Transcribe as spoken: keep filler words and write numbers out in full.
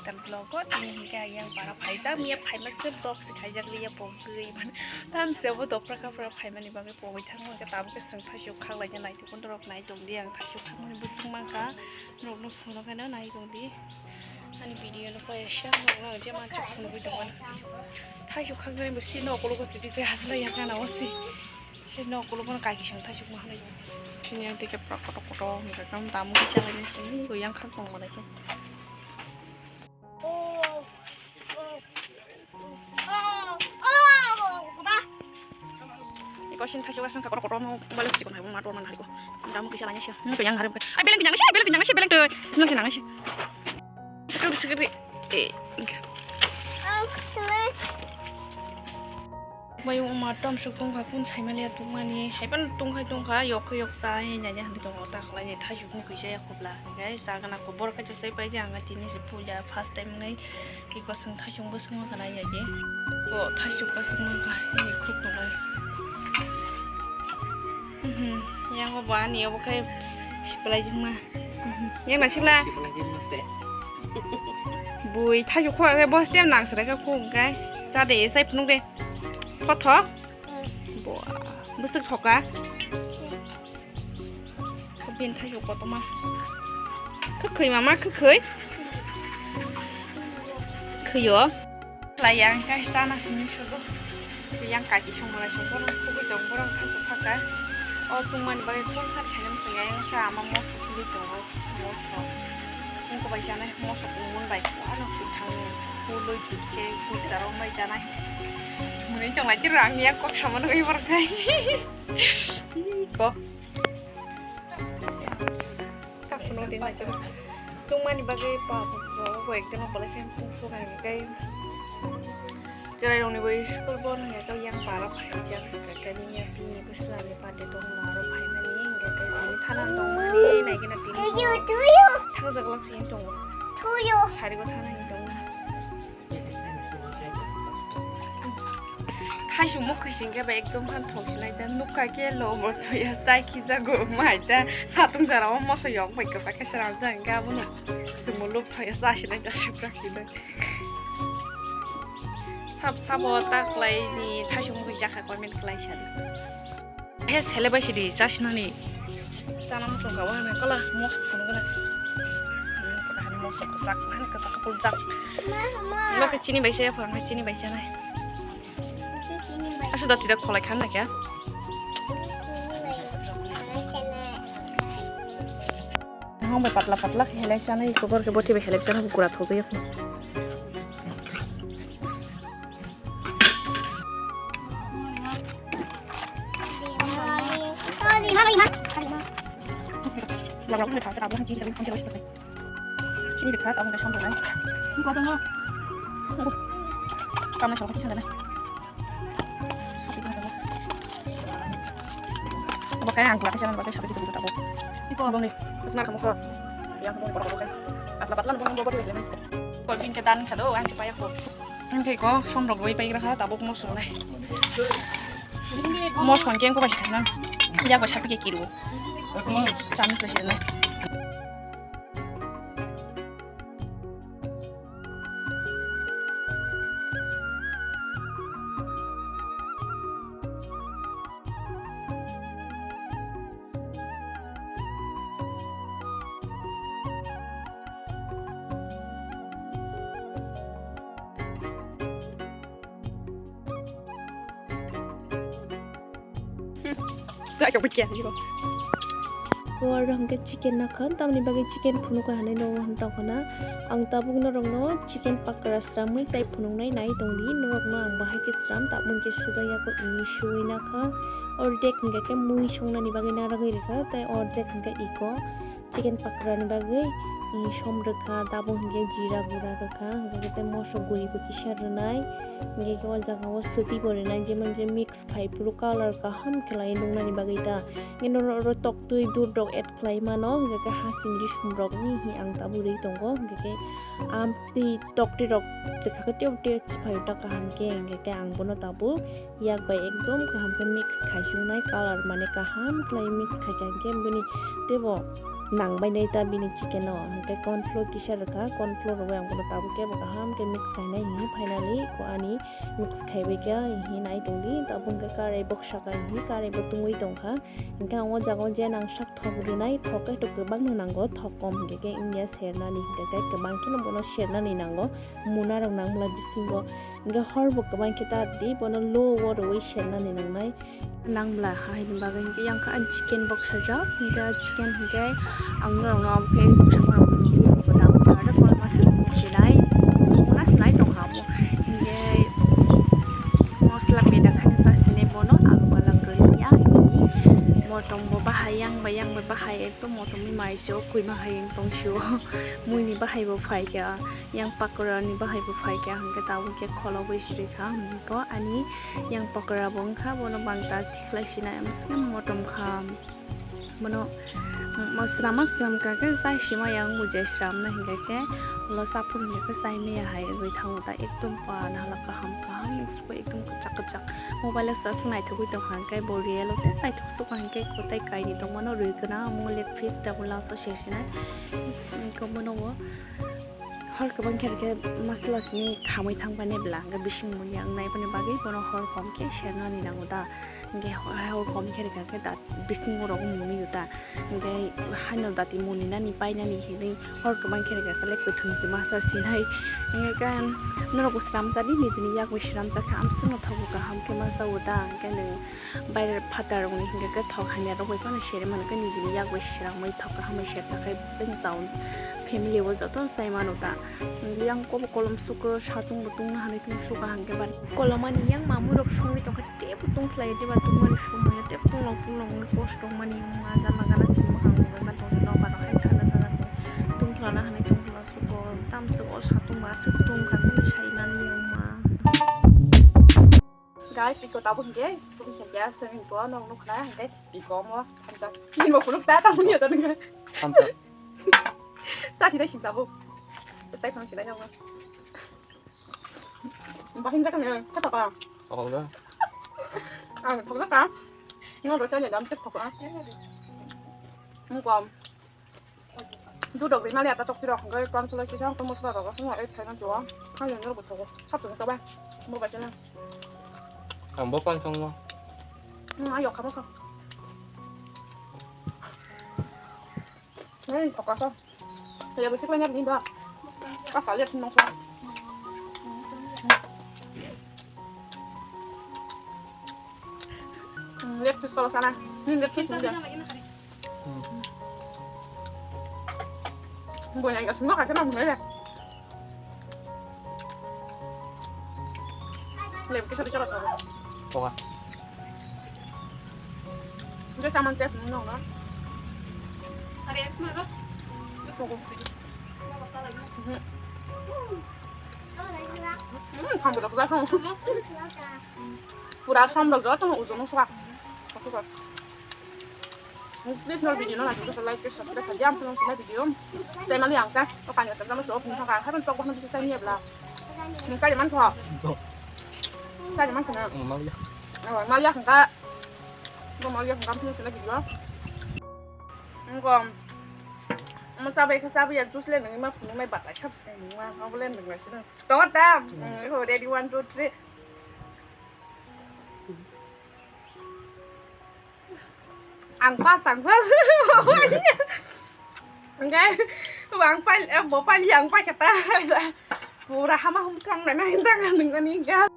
Vlog o tini hinkhe ayang para phaijak miya phaima se vlog se khaijak liya pogwi man tam se bo dopra kapra phaimani bagwi pogwi thango hinkhe tabuk se chwng thaisuk khaklaina naitugwi norok nai tongdi ang thaisuk khakmani bwswk mankha norokno phunukgano nai tongdi ani video no paya se ang norokno je manchuk phunugwi tongo thaisuk khaknani bo sino okologo se bisai haslai ya gana o se. Sini okologo no kaiki song thaisuk ma hanai. Sini ang tike prak kotok kotok hingka kam tamu kisa lagi sini goyang khak tong malai khe. Iko sini thaisuk asang kotok kotok mau balik sikon hai ma tor man hari ko. Tamu kisa lagi sih. Ini goyang hari bukan. Ai beleng kenyang sih, beleng kenyang sih, beleng tuh. Beleng kenyang sih. Sekali sekali. Eh, enggak. Bai wngma tom suk tongkha kun saimaliya tongmani haipan tongkhai tongkha yok khe yok cha hinwi nanya hinwi tongo ta khlai thaisuk ni kisa ya khobla hinkhai chagana kobor khe chusai paidi ang tini se puja first time wngnai iko swng thaisuk bwswk wngkha nai ya di ko thaisuk bwswk wngkha hini khuk tongo. Yang bo ani obo khe siplai jingma. Yang na sibla. Bui thaisuk khua khe bo stem nang sra khe khuk kai. Cha de sai phunuk de. Thothok. Bo bwswk thoka. Bin thaisuk kotorma. Khwkhwi mama khwkhwi. Khwio. Khlai yang khe sana simi sudo. Yang kaki songmala songkor kubui tong borok thangkuk thangkha. O tungmani bagwi phone kha khainam thangya yang kha ama moso khului tongo. Moso. Wngkha bai chanai moso kungmung bai ano kwthang pului jutkhe bujaro mai chanai. Mwnwi tonglai khe rang ya kok samano wi borok khai. Ko. Kaphano din naitoro. Tungmani bagwi pa bo ekdeno belai khe tungsuknai hwnkhe. Chwrairokni bo school bon hwnkhe yang para phaijak hwnkhe miya bini bwswlani birthday tongmani aro phaimani hwnkhe tini thana tongmani naikhe na tini thangjak lak sini tongo. Sarigo thana hini tongo. Thaisuk mwkhwi singkhe ba ekdom phan thok silai da nukha khe lo bo soya chai khijago mai da satung jara o moso yok bai kwbak khe sra jang ga bono sumo lub soya cha silai da sipra khilai sab sabo ta khlai ni thaisuk mwkhwi jakha comment khlai sadi. He sele bai sidi chasinani. Chana muchung ka wahani kola mos phunukgwna. Hani mos kwchak hani kwchak kwchak. Loke chini bai se phone chini bai se nai. Asu dati da kholai khan na kya? Hong bai patla patla khe helai chana iko bor khe bothe bai helai chana gura thokjai. Bakai ang kula kaisa bakai sabi gitu tabu. Iko bang ni, snar kamu kok. Yang kamu kok kok. Atla patla nang bang bang bang. Kol pin ke dan kado ang kipaya kok. Ang ke ko som rok bai pai raha tabuk mo sunai. Mo son ke ko bai sana. Ya ko sabi ke kiru. Chamis bai sana. Chai ka bikya jiro. Oro hwnkhe chicken nakha, tamni bagwi chicken phunukna hinwi nogo hwn tongkha na. Ang tabuk norokno chicken pakra sramwi chai phunuknai nai tongdi, norokno ang bahai khe sram, tabuk hwnkhe suda yago ini suwi nakha. Ordek hwnkhe khe mui songnani bagwi narwgwi rwkha, tei ordek hwnkhe iko. Chicken pakra ni bagwi, i, som rwkha, tabuk hinkhe jira gura rwkha, hinkhe tei moso guri bo kisa rwnai, hinkhe o jaga o swtwi bo rwnai, jemon je mix khai phuru colour kaham khlai nuknani bagwi ta. Hinkhe norok oro toktwi dudh rok add khlai mano, hinkhe ha chingri sum rok ni hi ang tabuk rwi tongo, hinkhe amtwi toktwi rok rwkha khe teibo tei chiphaio ta kaham khe, hinkhe ang bono tabuk yak bai ekdom kaham khe mix khai chungnai, colour mane kaham khlai mix khai kha hinkhe bini teibo nang bai nai ta bini chicken o. Hingke corn flour kisa rwkha, corn flour rwui ang bono tabuk khe bo kaham khe mix khainai hinwi finally ko ani mix khaibai khe hinwi nai tongdi. Tabuk hingke karai boksa kha hinwi karai bo tungui tongkha. Hingke ang o jaga o je nang sak thok rwnai, thok khe to kwbangno nango, thok kom hingke khe wngya sernani, hingke khe kwbang kheno bono sernani nango, muna rok nang bwla bisingo. Hingke hor bo kwbang khe ta di bono low o rwui sernani nangnai. Nang bwla haini bagwi hingke yang kha chicken boksa jak, hingke chicken hingke ang norok no khe boksa ma rok phunukgwi ang bo dam khe aro korma swrwngmung sinai, muna sinai tongkha bo. Hingke mosla peda khaini bwsini bono alu bwla kwrwi ya, motom bo bahai yang bai yang bai bahai. Motomni mai se o kwima hai wng tong sio. Muini bahai bo phai kha, yang pakora ni bahai bo phai kha, hingke tabuk khe kholo bai siri kha, hingke ani yang pakora bo wng kha, bono bang ta thik lai sinai, amswkhe motom kha. Bono, mo srama sram kha khe chai sima yang bujai sram na hingke khe ulo chaphuru hingke khe chai maya hai wngwi thango ta, ekdom pa nahla kaham kaham, ekdom kwchak kwchak. Mobile o sa se naithogwi tongkha, hingke bo real o khe naithok sukha, hingke kotai kainwi tongmano rwi gwnang, omo leg piece double last o se sinai. Hingke bono bo hor kwbang khe rwkhe masala simi khamwi thangmani bwla, hingke bising muli ang naiboni bagwi bono hor kom khe sernani nango da, hingke hor kom khe rwkha khe da. Bisingo rok muni yuta. Hingke haino dati muni nani painani hinwi hor kwbang khe rega kale kwthwng se masa sinai. Hingke norok bo sramjani nijini yak bai sramjak kha, amswkno thogo kaham khe masa uta. Hingke nwng baire phatar rokni hingke khe thok hamya rok bai phano sere mano khe nijini yak bai sramwi thok kaham bai serjak khe bini jaun family o joto sai mano ta. Yang kobo kolom suko satung bo tungna hanai tung suka hingke bar kolomani yang mamui rok songwi tongkha. Tebo tongphlai diba tongmani somoi tebo tonglong tonglong wngwi kosto wngmani wngma jala gana simi bwkhang wngwi ma tongwi nokbar rok hai thana thana tongphlana hinwi tongphla suko tamsok o satung ba aswk tongkha nini saimani wngma. Guys, iko tabuk hingke tumi khe gas se hingko nok nukna hingke iko omo thamjak. Nini bo phunuk ta tabuk ni acha nungkha. Thamjak. Sa sinai sing tabuk. Sai phang sinai nangma. Bahing jaga ni kata ka. Oh, ya. Ang thok ka. Ngo do chanya dam thok ka. Ngo kom. Dudok ri mali ata tok tirok ngai kon pula kisang to mosla rok sung ai thai na jo. Ang yang bo thok. Sab sung to ba. Mo ba chana. Ang bo kon sung mo. Hmm, ayo ka mo so. Hei, thok ka so. Kaya besi kaya ni da. Ka sa lihat senang so. Hmm, lihat pis kalau sana. Ni lihat pis dia. Bo yang kasih nggak kasih nang ya. Lem kisah bicara kau. Oke. Dia sama chef nong na. Ada yang semua. Sogo. Hmm, kamu dah pura kamu. Pura som dok jot tong ujo no swa. Please nor video no like, like, subscribe kha jam tong na video. Chai mali ang ka. O kanya tong na so pun ka. Haran sok bahna bisa sai ni bla. Ni sai man ko. Sai man ko na. Mali. Oh, mali ang ka. Bo mali ang ka tong na video. Ngom. Mo sabai kha sabai ya juice le nang ma phunuk nai batai sab sai nang ma. Ngom le nang ma sino. Tong tam. Ko ready, one, two, three. Ang pas, ang pas. Oke, bang pal, eh, bo pal yang pa kata. Pura hama hum kang na nai tang nang ani ga.